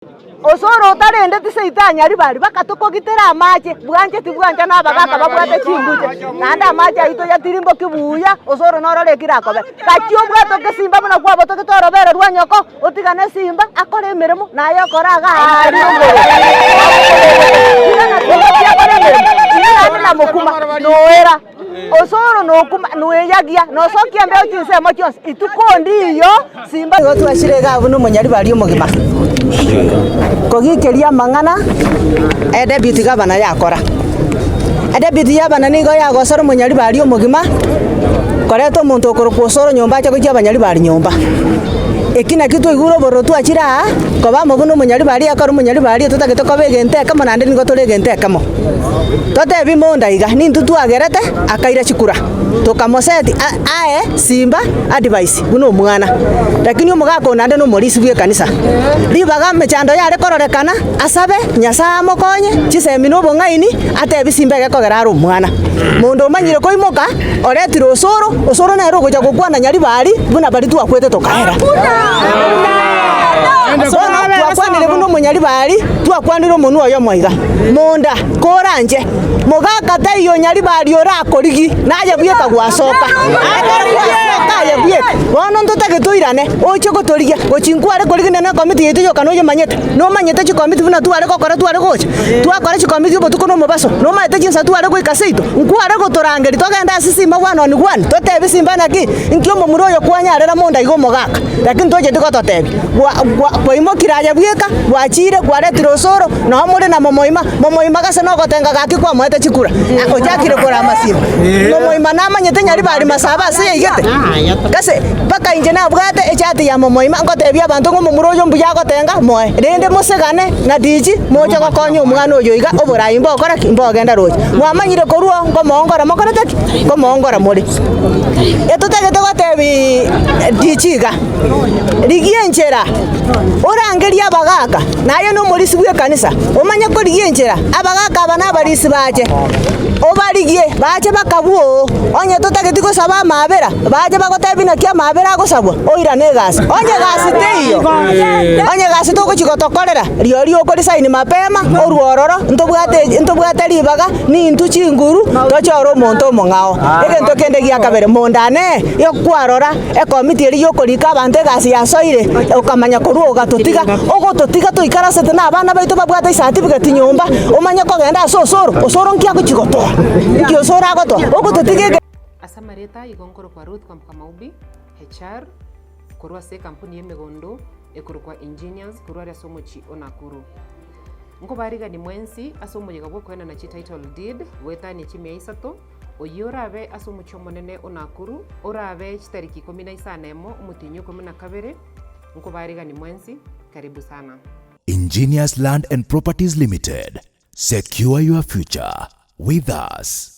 Osoro otarendeti seito anyaribari bakatokogitera amache, bwanche tibwancha na abagaka babwate chimbuche, naende amache ayio toyatirimboki buya, osoro norore ekio rakobe. Gachia obwate okesimba buna kwabotogete orobere rwa nyoko, otigane esimba akore emeremo, naye okore iga aria omoyo. Tigana simba tiakora emeremo, inwe naende namokuma, noera. Osoro nokuma, noeyagia, nosokia embeo chinsemo chionsi, ituko ndiyo simba. Igo twachire iga buna omonyaribari omogima kogikeria amang'ana edeputy gavana yakora. Edeputy gavana nigo yagosera omonyaribari omogima koreta omonto okorokwa Osoro nyomba ache gochia abanyaribari nyomba. Eki nakio twaigure obororo twachire aa koba amo buna omonyaribari ekero omonyaribari totagete koba egento ekemo naende nigo tore egento ekemo. Totebie monda iga, nintwe twagerete akaira chikura, tokamoseti ae simba advice buna omwana. Lakini omogaka oyo naende nomorisia bw'ekanisa. Ribaga emechando yare kororekana, asabe Nyasae amokonye chisemi na obong'aini, atebie simba egekogera are omwana. Monto omanyire koimoka, oretire osoro, osoro nere ogocha gokwana nyaribari buna baria twakwete tokaera. Bono twakwanire buna omonyaribari, twakwanire omonwa oyomo iga. Monda, koranche, mogaka taiyo nyaribari orakorigi, naye bweka gwasoka. Ekero gwasoka aye bweka, bono ntotagete oirane, oche gotorigia, gochia nkware korigia na ekomiti yaito yoka noyemanyete. Nomanyete chikomiti buna tware gokora tware gocha? Twakora chikomiti obotuko na omobaso, nomanyete chinsa tware goika seito? Nkware gotorangeria togende ase simba one on one, totebie simba naki, inki omomura oyo kwanyarera monda iga omogaka? Lakini tocheti gototebia, gwa gwa kwaimokire aye bweka, gwachire, kwaretire osoro, nao more na momoima, momoima gase nogotenga gaki kwamoete chikura, ochakire korama simba. Momoima namanyete nyaribari masaba ase yaigete? Gase mpaka inche nabwate echati ya momoima ngotebia abanto ng'a omomura oyo mbuya agotenga, moe. Rende mosegane na tichi, moche gokonya omwana oyo iga, oborai mbokora ki? Mbogenda roche. Mwamanyire korwa oo, nkomoongora mokorete ki? Nkomoongora more. Etotagete gotebi tichi iga, rigia enchera orangerie abagaka, naye nomorisia bw'ekanisa, omanye korigia enchera abagaka aba na abarisia bache, obarigie bache bakabua oo, onye totageti gosaba amaabera, bache bagotebie naki amaabera agosabwa, oirane egasi. Onye egasi teiyo, onye egasi togochia gotokorera, rirorio okorisaini mapema, orwe ororo, ntobwate ntobwate ribaga, nintwe chinguru, tochore omonto omong'ao. Egento kende gia kabere, mondane, ekwarora Ekomiti eria y'okorika abanto egasi yasoire, okamanya korwa ogatotiga, ogototiga toikarasete na abana baito babwate esatifiketi nyomba, omanye kogenda ase osoro, osoro nki agochia gotoa? Nki osoro agotoa? Ogototiga ege. Ase amarieta igo nkorokwa Ruth Kwamboka Maubi, HR, korwa ase ekampuni y'emegondo ekorokwa Engineers korwa aria ase omochie o Nakuru. Nkobarigani mwensi ase omoyega bw'okoenana chititle deed goetania chimia isato, Oyio orabe ase omochie omonene o Nakuru, orabe chitariki ikomi na isano emo, omotienyi o ikomi na kabere, nkobaariganie mwensi, karibu sana. Engineers Land and Properties Limited, secure your future with us.